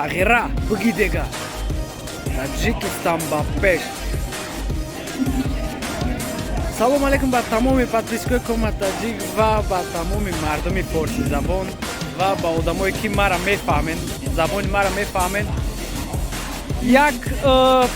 Тағйира буги дега. Таҷикистон ба пеш. Салом алейкум ба тамоми подписчикои Кома Таҷик ва ба тамоми мардуми форсизабон ва ба одамое, ки мара мефаҳмен, забони мара мефаҳмен. Як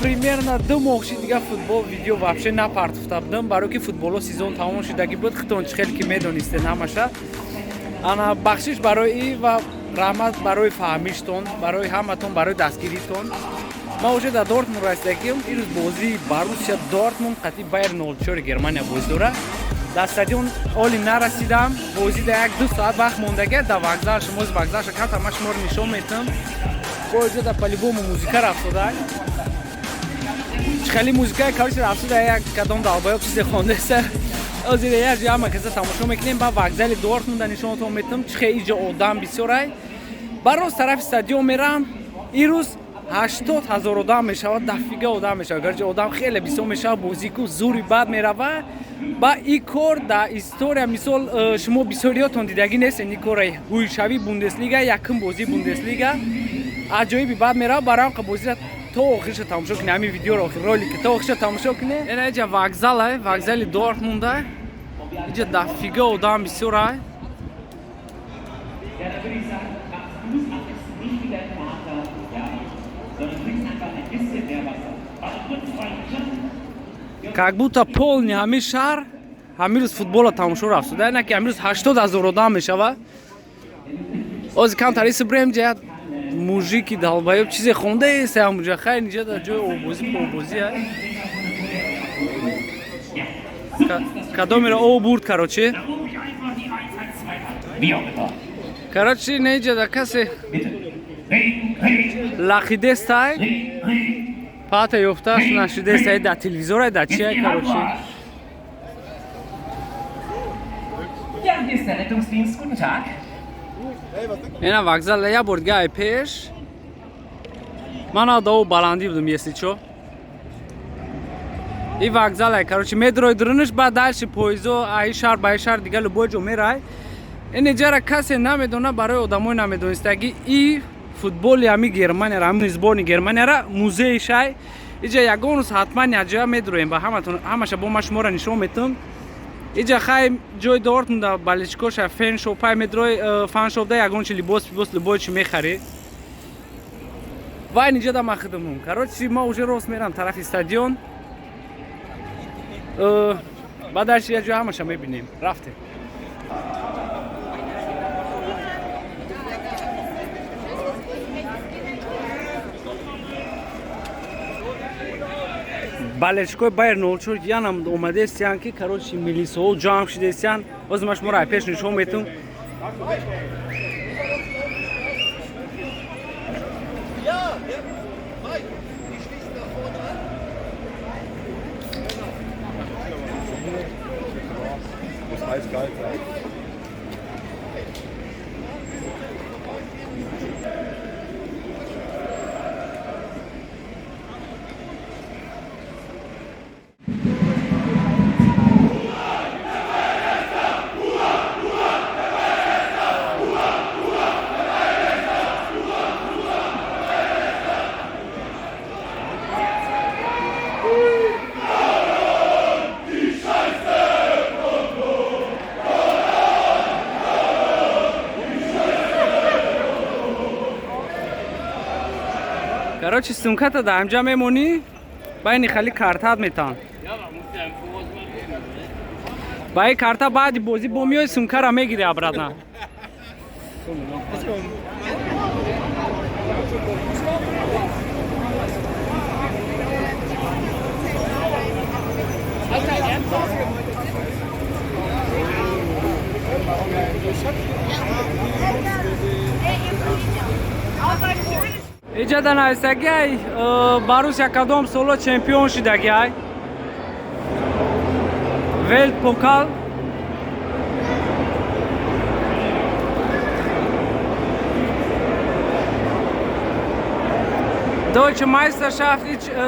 примерно 2 моҳ шид, дига футбол видео вообще напартофта будам, барои ки футболо сезон тамом шудагӣ буд. Хитон чӣ хеле ки медонистен ҳамаша. Ана, бахшиш барои и ва раҳмат барои фаҳмиштон, барои ҳаматон, барои дастгиритон. Ман уже дар Дортмунд расидагим. Ирӯз бозии Боруссия Дортмунд қатъи Байер 04 Германия бозӣ дорад. Дар стадион оли нарасидам, бозӣ дар 1-2 соат вақт мондагия. Дар вокзал шумо вокзалша камтар ман шуморо нишон метам. Бо иҷо дар по-любому музика рафтода. Хеле музикаи, короче, рафтода, як кадом долбоёб чизе хондаеса. Озир як ҷо ҳама каса тамошо мекунем. Ба вокзали Дортмунда нишонатон метам, чӣ хел иҷо одам бисёрай. Ба рост тарафи стадион мерам. Ирӯз 80 000 одам мешавад, дофига одам мешавад. Гарчи одам хеле бисёр мешавад, бозику зури бад мерава. Ба и кор дар история, мисол, шумо бисёриётон дидагӣ нестен ин кора. Ҳуйшавии Бундеслига, якум бозии Бундеслига аҷоиби бад мерава. Барои ҳам бозира то охириша тамошо кунед, ҳамин видеоро, охир ролики то охириша тамошо кунед. Ина иҷа вокзалай, вокзали Дортмунда. Иҷа дофига одам бисёрай. Ja, dann würde ich sagen, machst du es am besten nicht wie dein Vater, ja, sondern trinkst einfach ein bisschen mehr Wasser. Warte kurz, Freund. Как будто полный ҳамин шаҳр ҳамин рӯз футболро тамошо рафтуда. Ина ки ҳамин рӯз 80 000 одам мешавад. Ози камтар иси бирем, ҷа мужики долбоёб чизе хондаест ҳамуҷа. Хайр, инҷа дар ҷои обозӣ обозӣ кадомеро об бурд, короче. Dann rufe ich einfach die 112 an. Wie auch immer. Короче, неҷа да касе Bitte. Regen, Regen, лахидестай. Regen, Regen. Пата ёфташ нашидестай, дар телевизорай, дар чиай, короче. Ja, hier ist der Rettungsdienst. Guten Tag. Ина вокзал я бор дига ай пеш. Ман дао баландӣ будам, если чо. И вокзал ай, короче, медрои дурунаш, баъд дальше поездо ай шаҳр ба ай шаҳр дига любой ҷо мерай. Ин иҷара касе намедона, барои одамои намедонистагӣ, и футболи ҳами Германияра, ҳами сборни Германияра музеи шай. Иҷа ягон рӯз ҳатман якҷоя медроем, ба ҳаматон ҳамаша бо ман шуморо нишон метам. Иҷа хай ҷои Дортмунда болельщикоша фаншопай медрои, фаншопда ягон чи либос пибос, любой чи мехарӣ. Вай ниҷа да ман хидмум. Короче, ма уже рост мерам тарафи стадион. Баъд дальше як ҷо ҳамаша мебинем. Рафтем. Болельщикои Байер 04 янам омадестиян, ки, короче, милисаҳо ҷамъ шудестиян. Боз ман шуморо ай пеш нишон метум. Ja, der, Mike, die schließen nach vorne an. Muss eiskalt sein. Короче, сумката дар ҳамҷа мемонӣ, байни хали картат метан. Ба ин карта баъди бозӣ бо меои, сумкара мегири обратно. Иҷада нависагиай, Боруссия кадом соло чемпион шидагиай. Weltpokal. Deutsche Meisterschaft,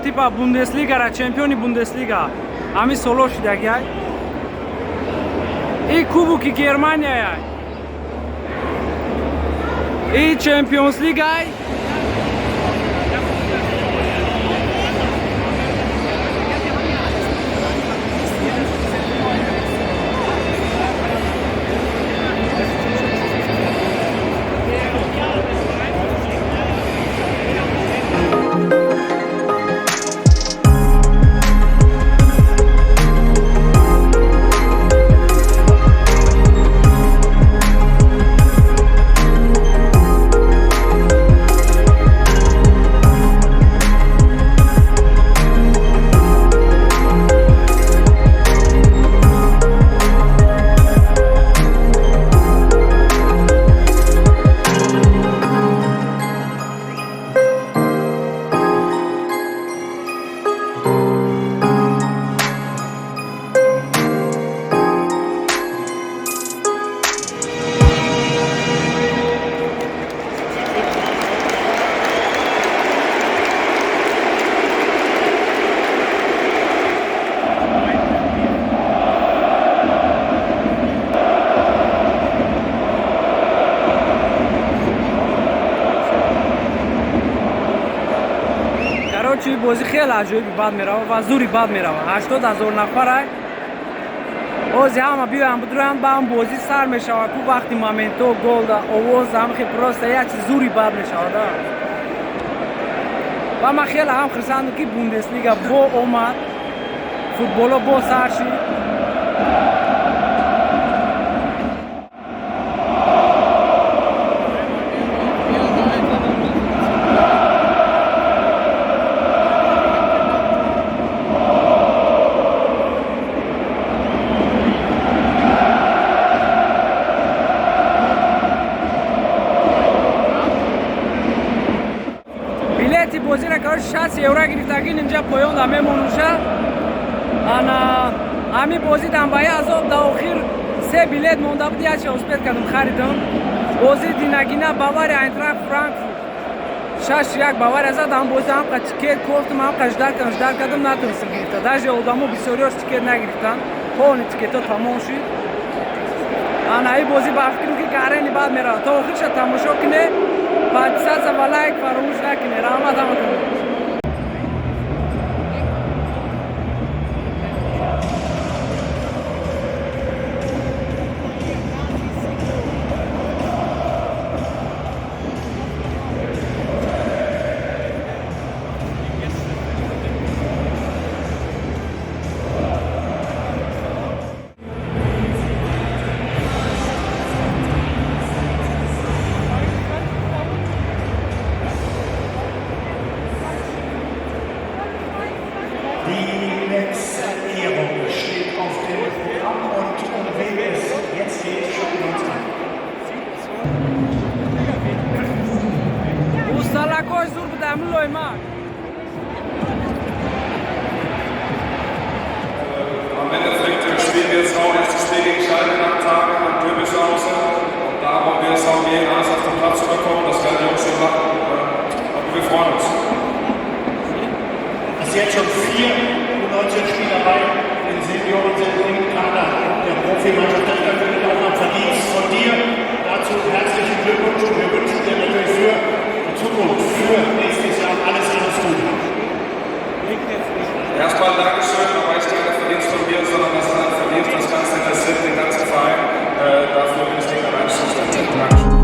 типа Бундеслигара, чемпиони Бундеслига ҳамин соло шидагиай. И Кубоки Германияй. И Чемпионс Лигай. Бозӣ хеле аҷоиби бад меравад ва зури бад меравад. 80 000 нафарай. Ози ҳама биёянд, бидуроянд, ба ҳам бозӣ сар мешавад. Ку вақти моменто, голда, овоз, ҳамхе просто як чиз зури бад мешавад. Ва ман хеле ҳам хурсандам, ки Бундеслига бо омад, футболо бо сар шид. Билети бозиро, короче, 60 евро гирифтагин, инҷа поён да мемонуша. Ана ҳамин бозӣ дамбаи азоб да охир се билет монда буд, якча успеть кардам, харидам. Бозии динагина Бавария Айнтрахт Франкфурт 6-1 Бавария зад. Ҳам бозӣ ҳамқа тикет кофтам, ҳамқа ждать кардам, ждать кардам, натонистам гирифта. Даже одамо бисёриёш тикет нагирифтанд, полный тикетҳо тамом шуд. Ана ин бозӣ ба фикрам, ки гарени бад меравад. То охирша тамошо кине, подписаться ва лайк фаромӯш накунед. Раҳмат ҳаматон. Die nächste Ehrung steht auf dem Programm und um wen es jetzt geht, schauen wir uns an. Усталакош зур буда, мулоймак. Am Endeffekt spielen wir jetzt auch erstes Spiel gegen Schalke nach Tagen am Derby zu Hause. Und da wollen wir es auch gehen, alles auf den Platz zu bekommen. Das werden die Jungs schon machen. Aber wir freuen uns. Es sind jetzt schon vier U19-Spieler bei den Senioren sind im Kader der Profimannschaft. Das ist natürlich auch ein Verdienst von dir. Dazu herzlichen Glückwunsch und wir wünschen dir natürlich für die Zukunft, für nächstes Jahr alles, alles Gute. Erstmal Dankeschön, aber ist kein Verdienst von mir, sondern das ist ein Verdienst des ganzen interessiert den ganzen Verein. Dafür bin ich nicht allein zuständig. Dankeschön.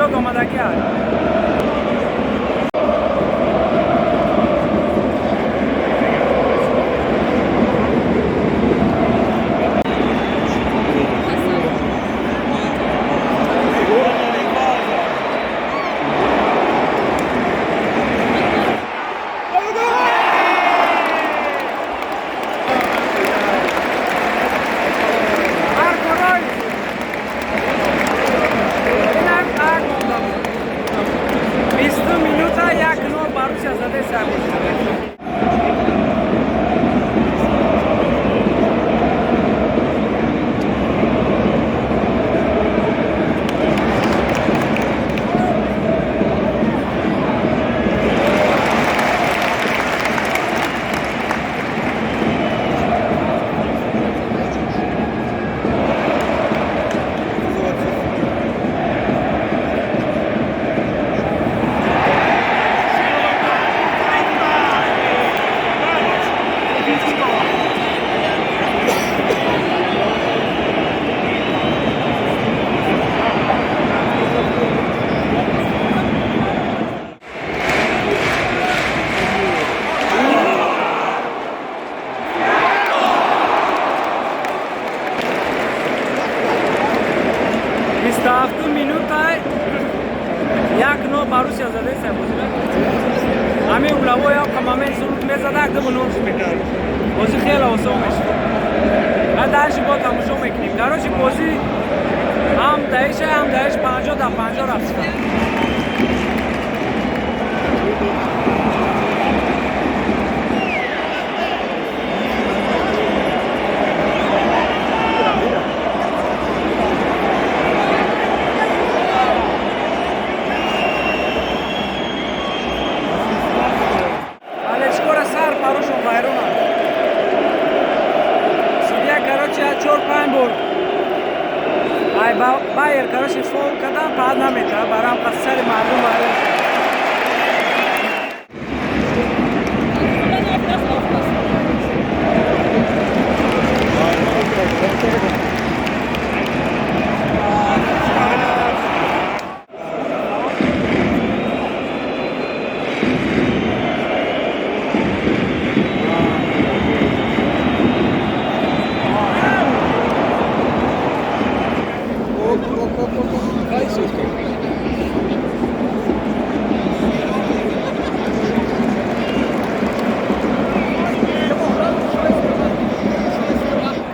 зиёд омадагӣ аст.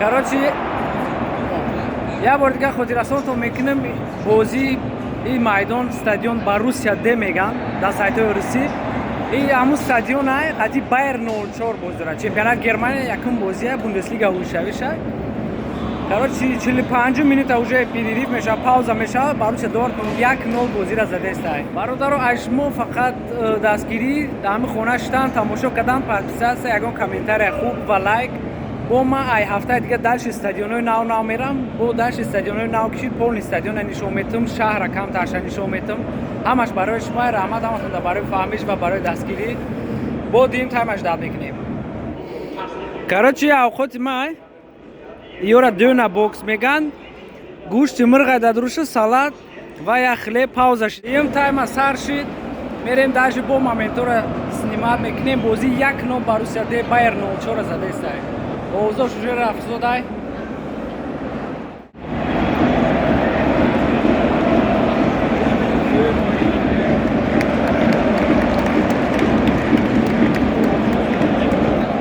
Короче, я бор дигар хотиррасонтон мекунам, бозии ин майдон стадион Боруссия Д меган дар сайтҳои русӣ. Ин ҳамун стадион ай қати Байер 04 боз дорад. Чемпионат Германия якум бозия, Бундеслига ҳулшавиша. Короче, 45 минута уже перерыв мешавад, пауза мешавад, Боруссия Дортмунд 1-0 бозиро задест ай. Бародаро, аз шумо фақат дастгирӣ, дар ҳамин хона шидан, тамошо кардан, подписаться, ягон комментария хуб ва лайк. Бо ма ай ҳафтаи дига дальше стадионҳои нав нав мерам, бо дальше стадионҳои нав кишид, полный стадиона нишон метам, шаҳра камтарша нишон метам. Ҳамаш барои шумо, раҳмат ҳаматонда барои фаҳмиш ва барои дастгирӣ. Бо дуюм таймаш даб мекунем. Короче, авқоти ма ёра дёна бокс меган, гӯшти мурға дадруша, салат ва як хлеб, пауза шид. Дуюм тайма сар шид, мерем дальше бо моментора снимать мекунем. Бозӣ 1-0 Боруссия Д Байер 04 задестай. Овозош уже рафтзодай.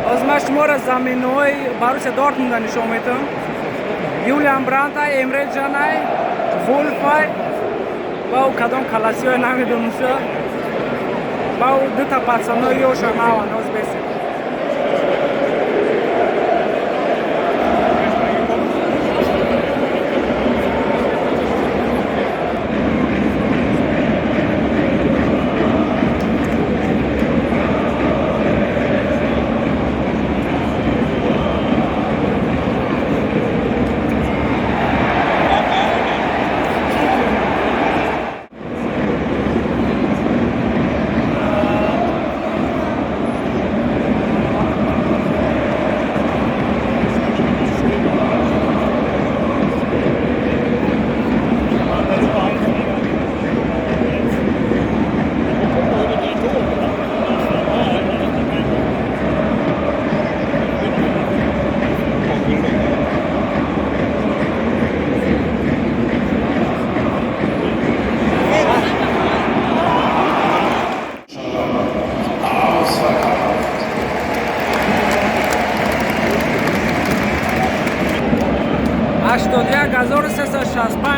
Ҳозир ман шуморо заминаҳои Боруссия Дортмунда нишон метавам. Юлиан Брандтай, Эмре Ҷанай, Вулфай ва ӯ кадом каласиҳое намедонуша ва ӯ дута пацанои ёша наванд ҳозир бесем.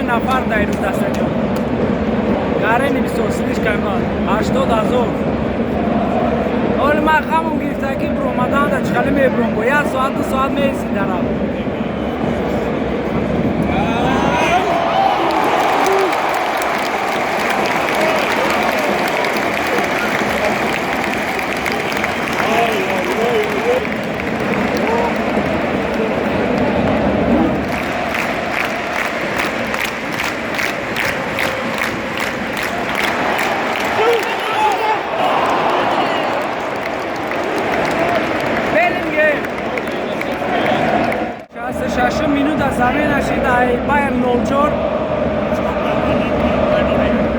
5 нафар дар рӯз дар стадион. Гарени бисёр слишком мал. 80,000. Ҳоли ман ғамом гирифта, ки биромаданда чӣ хеле мебиром, бо як соат, 2 соат меиси дарав. Беллингем 66 минута замена шид ай Байерн 04.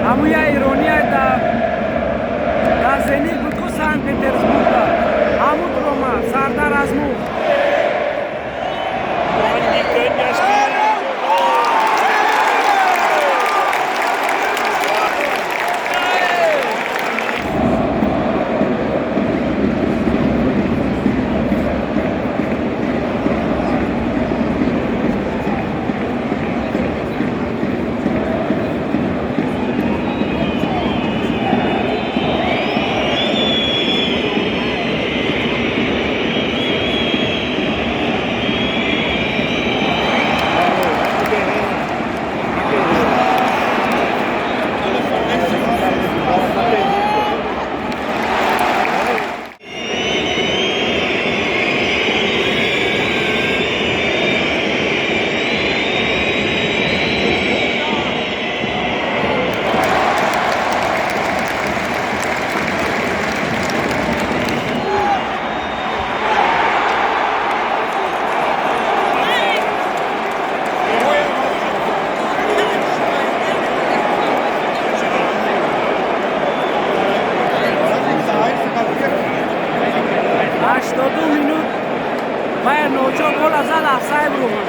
Ҳамун я ирония дар Зенит буд ку, Санкт Петербургда ҳамун рома Сардар Азмун. Die können ja spielen. 82 минут Байерн 04 гола зад, офсайд ромад.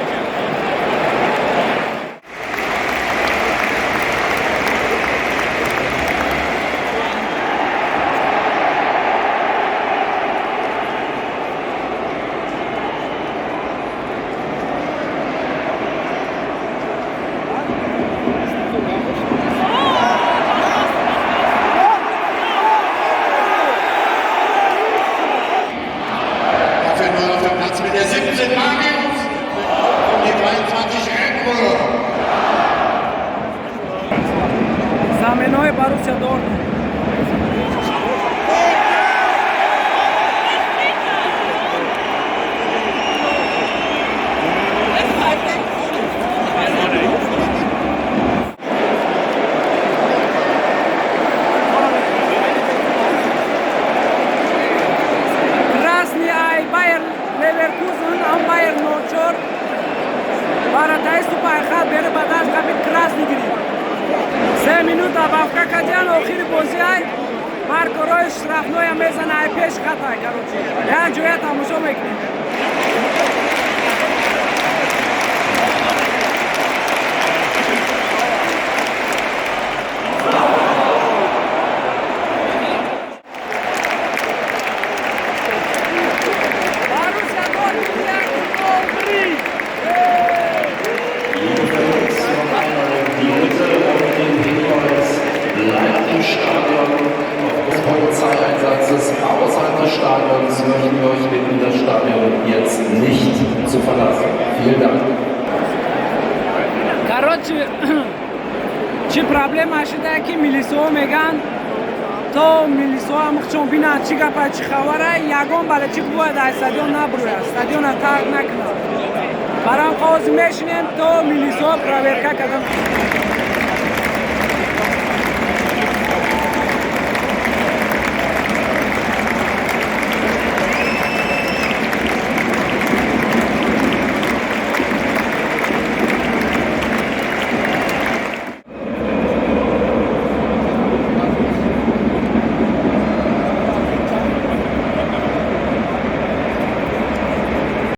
Dafür neu auf dem Platz mit der 17 Marius und die 23 Emre. Заменаи Боруссия Дортмунд. Красный ай Байер Леверкузен ам Байер 04 вратарь тупа хат бере ба даст қабил, красный гирифт. 3 минут добавка кардиан, охири бозӣ ай. Марко Ройс штрафной я мезана ай пеш хата. Короче, як ҷоя тамошо мекунем. Боруссия Дортмунд 1, гол 3. Liebe Fans, noch einmal die Bitte und den Hinweis, bleibt im Stadion. Aufgrund des Polizeieinsatzes außerhalb des Stadions möchten wir euch bitten, das Stadion jetzt nicht zu verlassen. Vielen Dank. Короче, чӣ проблема шуда, ки милисоҳо меган, то милисоҳо ҳамхчон бинанд чӣ гапа, чӣ хабара, ягон болельщик бояд аз стадион набурӯяд, стадиона тарк накунад. Барам қози мешинем, то милисоҳо проверка кардан.